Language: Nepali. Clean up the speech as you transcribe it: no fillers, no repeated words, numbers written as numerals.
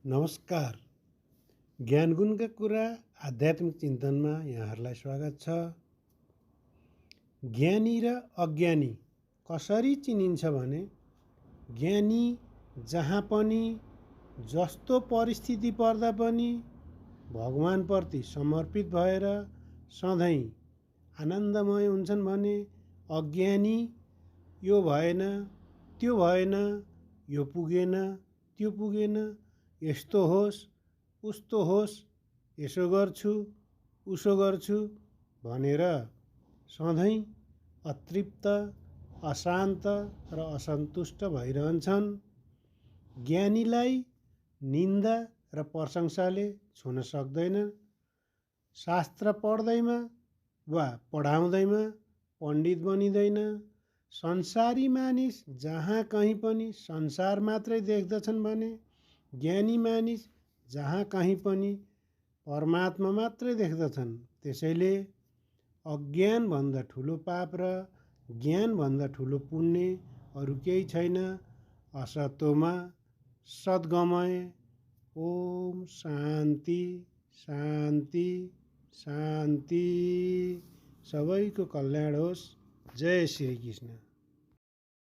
नमस्कार। ज्ञानगुणका कुरा आध्यात्मिक चिन्तनमा यहाँहरूलाई स्वागत छ। ज्ञानी र अज्ञानी कसरी चिनिन्छ भने ज्ञानी जहाँ पनि जस्तो परिस्थिति पर्दा पनि भगवानप्रति समर्पित भएर सधैँ आनन्दमय हुन्छन् भने अज्ञानी यो भएन, त्यो भएन, यो पुगेन, त्यो पुगेन, यस्तो होस् उस्तो होस्, यसो गर्छु उसो गर्छु भनेर सधैँ अतृप्त, अशान्त र असन्तुष्ट भइरहन्छन्। ज्ञानीलाई निन्दा र प्रशंसाले छुन सक्दैन। शास्त्र पढ्दैमा वा पढाउँदैमा पण्डित बनिँदैन। संसारी मानिस जहाँ कहीँ पनि संसार मात्रै देख्दछन् भने ज्ञानी मानिस जहाँ कहीँ पनि परमात्मा मात्रै देख्दछन्। त्यसैले अज्ञानभन्दा ठुलो पाप र ज्ञानभन्दा ठुलो पुण्य अरू केही छैन। असतोमा सद्गमय। ओम शान्ति शान्ति शान्ति। सबैको कल्याण होस्। जय श्री कृष्ण।